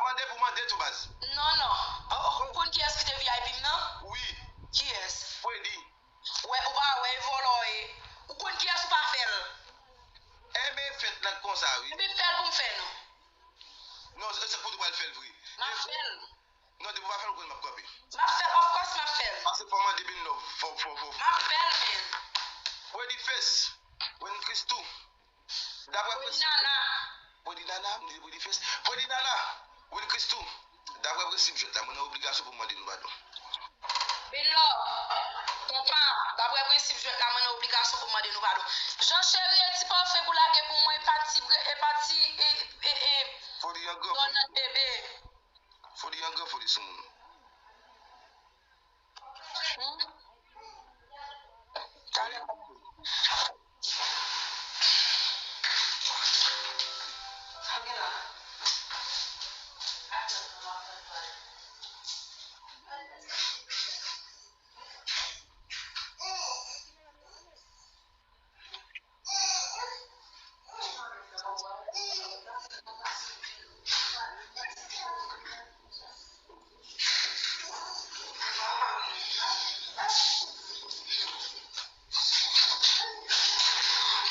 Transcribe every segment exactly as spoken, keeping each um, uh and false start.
ap mande pou mande tou baz. Non, non. Ou konn kiyès ki te V I P m nan? Wi. Kiyès? Freddy. Wè, ou pa wè, e vòlò ye. Ou konn kiyès ou pa fè l. Enben, fèt la konsa, wi. Enben, fè l pou m fè, non. Non, se, se pou nou pral fè l vre. M ap fè l. Non, depi w pa fè l, ou konn m ap kanpe. M ap fè l, of course, m ap fè l. Pase fò mande bin love, fò, fò, fò. M ap fè l, men. Freddy Face, Wendy Christou. Daprè Freddy Nana. Freddy Nana, m di Freddy Face. Freddy Nana, Wendy Christou. Daprè prensip jwèt la, mwen nan obligasyon pou m mande nou padon. Bin love, konpa, daprè prensip jwèt la, mwen nan obligasyon pou m mande nou padon. Jan cheri e ti pafè pou lage pou mwen, e pa ti bre-, e pa ti, e, e, e, Freddy an gran Donald bebe. Foli an gran foli sou moun. Hmm? Talè.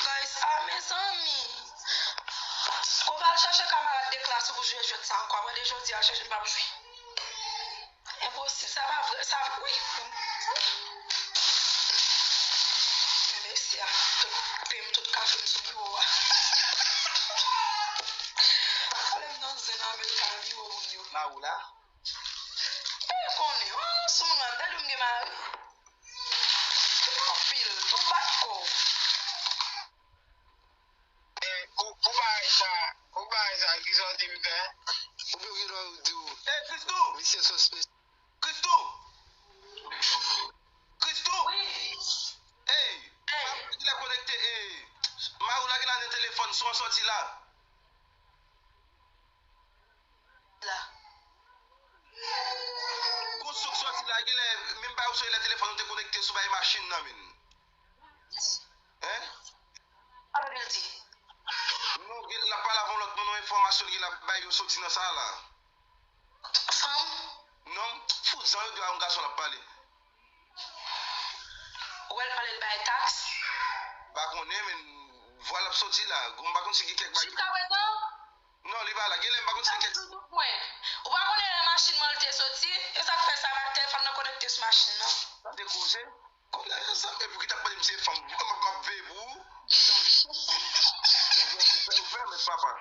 Guys, ah, mezanmi. Ou pa al chache kamarad de klas ou pou jwe jwèt sa ankò. Apre de jodi a, al chache, n p ap jwe. Enposib, sa pa vre, sa, wi. Men mesye a, tout pen m, tout kafe m sou biwo a. Alè m nan zen nan Amerika, nan biwo moun yo. Mari w la? E, konnen, oh, sou moun la, m ta di w m gen mari. Anpil, tou bat kò w. Eh, pou, pou bagay sa, pou bagay sa, ki sòti m fè? Ou gen dwa di w. Eh, Christou! Misye sou spes. Christou! Christou! Wi. Hey! Hey! Mari w la genlè konekte, eh, mari w la genlè nan telefòn, sou an sòti la. La. Gon son k sòti la, genlè, menm bagay ou sonje lè telefòn ou te konekte sou bay machin nan, men. Hein? Sa vle di? Non, gen, l ap pale avè yon lòt moun, yon enfòmasyon li gen l ap bay yo soti nan sa la. Fanm? Non, fouzan yo di a yon gason l ap pale. Ou wè l pale, l bay taks? Pa konnen, men vwa l ap soti la. Gon, m pa konn si gen kèk bagay. Jiskaprezan? Non, li pa la. Genlè, m pa konn si gen kèk. Mwen. Ou pa konnen lè machin mwen te soti? E sa k fè sa, ma-, telefòn nan konekte sou machin nan. Sa te koze? Kounye a, zanmi, epi ki t ap mande m se fanm. M ap, m ap veye pou ou. Ou fè, ou fè, men papa.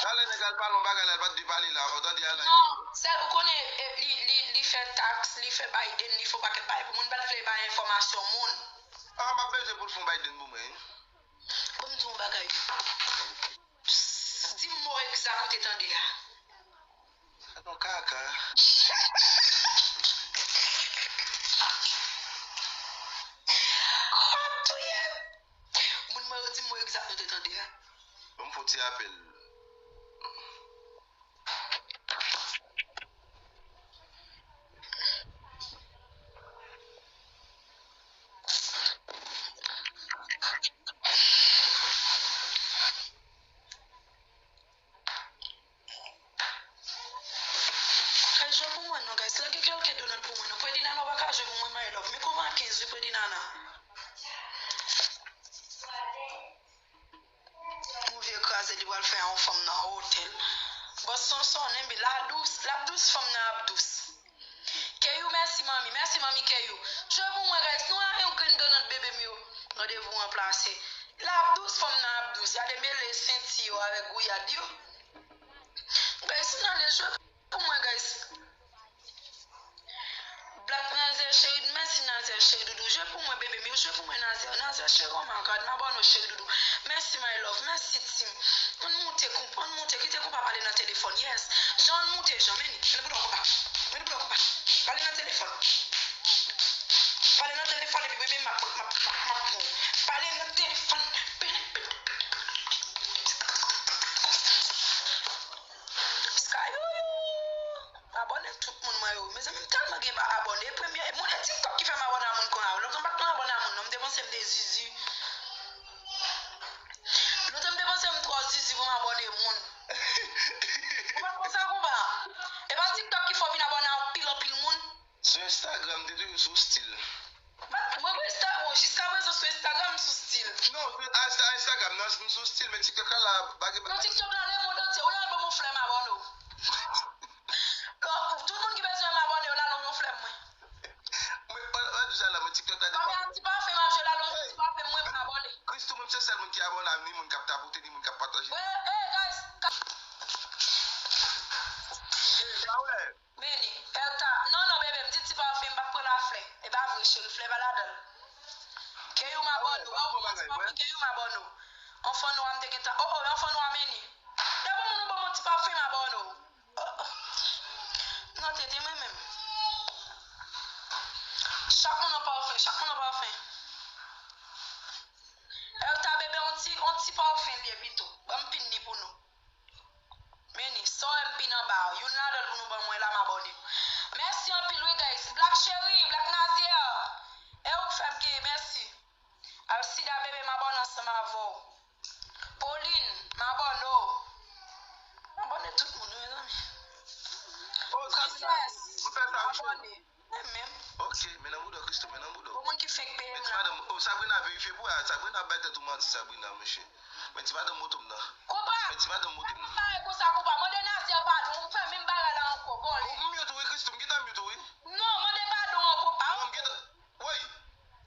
Talè nèg al pale yon bagay la, l pa t dwe pale la. Ou tande a la. Non, sèl ou konnen, e, li, li, li fè taks, li fè Biden, li fè yon pakèt bagay pou moun, pa t vle bay enfòmasyon moun. Ah, m ap bezwen pou l fè yon Biden pou mwen, wi. Ban m di w yon bagay. Psst, di m mo egzak ou te tande a. Sa t yon kaka. Ou ap touye m. Moun mwen yo di m mo egzak nou te tande a. Ban m fè yon ti apèl. Kay jwe pou mwen non, guys. Lage kèlke donat pou mwen non. Predinana ou pa ka jwe pou mwen, my love. Men kòman kenz wi, Predinana. Yon vye kraze li pral fè a yon fanm nan otèl. Bòs Sonson, enben, l a dous, l ap dous, fanm nan ap dous. Keyou, mèsi manmi, mèsi manmi Keyou. Jwe pou mwen, guys, nou a yon grenn donat bebe m yo. Randevou ranplase. L ap dous, fanm nan ap dous. Y a demele senti yo avèk gouyad yo. Guys, nou ale jwe pou mwen, guys. Black Nazer cheri, mèsi Nazer cheri doudou. Jwe pou mwen bebe m yo, jwe pou mwen Nazer. Nazer cheri, oh my God, m abòne w cheri doudou. Mèsi my love, mèsi team. Ann moute konpa, ann moute, kite konpa pale nan telefòn, yes. Jan ann moute, Jan, men li, men li bouda konpa. Men li bouda konpa. Pale nan telefòn. Pale nan telefòn epi mwen menm m ap, m ap, m ap, m ap pran w. Pale Telefòn. Sky, yo, yo. Abòne tout moun mwen yo. Mezanmi, m tèlman gen abòne. Premye, moun e TikTok ki fè m abòne a moun konnya. Lontan m pa t konn abòne a moun, non. M te panse m te zizi. Lontan m te panse m twò zizi pou m abòne moun. Ou pa t konn sa, konpa? E pa TikTok ki fè w vin abòne a anpil, anpil moun. Sou Instagram, m te toujou sou stil. Mwen, mwen, Insta-, bon, jiskaprezan sou Instagram, m sou stil. Non, sou Insta-, Instagram, nan, m sou stil, men TikTok la, la, pa gen. Non, TikTok la, lemonn antye. Ou la, al ban m yon flè, m abòne w. Kan, tout moun ki bezwen m abòne, yo la, ban m yon flè, mwen. Mwen, mwen, mwen, di sa la, mwen, TikTok la, Kòm y a ti pafen, m ap jwe la, non, ti pafen, mwen, m abòne. Christoo, mwen, se sèl moun ki abòne a m, ni moun k ap tapote, ni moun k ap pataje. Hey, hey, guys. Hey, pa wè. Meni, Elta, non, non, bebe, m di ti pafen, m p ap pran la flè. E pa vre, cheri, flè pa ladan l. Keyou m abòne w, oh, oh, ti pafen, Keyou m abòne w. Anfan nwa m te gentan, oh, oh, anfan nwa, Meni. Depi moun ou ban m yon ti pafen, m abòne w. Oh, oh. Non, tete mwen menm. Chak moun yon pafen, chak moun yon pafen. Elta, bebe, yon ti, yon ti pafen li ye pito. Ban m pin li pou nou. Meni, sa w wè m pin anba a, youn ladan l pou nou ban mwen la, m abòne. Mèsi anpil wi, guys. Black Cheri, Black Nazier. E ou k fè m kenbe, mèsi. Alcida, bebe, m abòne ansanm avè w. Pauline, m abòne w. M abòne tout moun, wi, mezanmi. Oh, Sabrina, Princess, m fè sa, m wi, cheri. Abòne. Mwen menm. Ok, men nan bouda w, Christoo, men nan bouda w. Bon, moun ki fenk peye m la. Men ti madanm, oh, Sabrina, verifye pou a. Sabrina ap bay tèt ou manti, Sabrina, mesye. Men ti madanm moto m nan. Konpa! Men ti madanm moto m nan. Pa pale konsa, konpa. Mande Nazier padon, ou fè menm bagay la ankò, bòlè. Oh, m mute ou wi, Christoo, m gentan mute ou wi. Non, mande padon an, konpa. Non, m gentan, woy,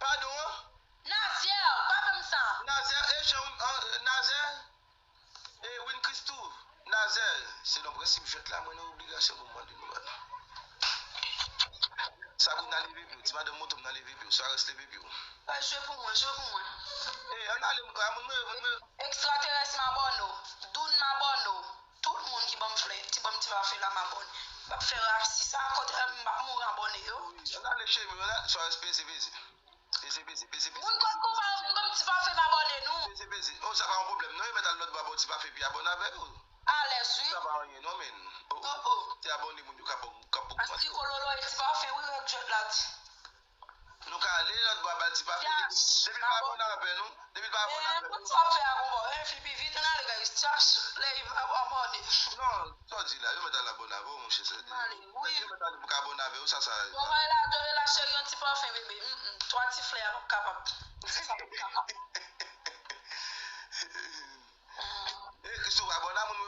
padon an. Nazier, pa fè m sa. Nazier, e jan, an, Nazier. E Win Christoo, Nazier, selon prensip jwèt la, mwen nan obligasyon pou m mande nou padon. Sabrina, leve pye w, ti madanm moto m nan, leve pye w, Suarez, leve pye w. Ay, jwe pou mwen, jwe pou mwen. E, ann ale, a moun mwen, moun mwen. Ekstraterès, m abòne w. Doun, m abòne w. Tout moun ki ban m flè, ki ban m ti pafen la, m abòne. M p ap fè rasis sa, kote m p ap mouri abòne yo. Ann ale, cheri, ann ale, Suarez, peze, peze. Peze, peze, peze, peze. Moun kot konpa yo vin ban m ti pafen m abòne nou. Peze, peze. Oh, sa pa yon pwoblèm non, yo mèt al lòt bò a ba w ti pafen epi abòne avè yo. Alèz wi. Sa pa anyen non, men. Oh, oh. Oh, oh. Ti abòne moun yo k ap, k ap ogmante. Astri kololo e ti pafen wi, rèk jwèt la di. Nou ka ale lòt bò a ba l ti pafen. Depi l pa abòne avè nou, depi l pa abòne avè nou. Moun sa fè a konpa. Envite pi vit, ann ale, guys. Chache lè y ap abòne. Non, sa w di la, yo mèt al abòne avè w, monchè, sè. Male, wi. Yo mèt al pou ka abòne avè w, sa, sa. Yo va la, yo la, cheri, yon ti pafen, bebe. Mm, mm. Twa ti flè a p ap kapab. Sa p ap kapab. E, Christoo, abòne a moun,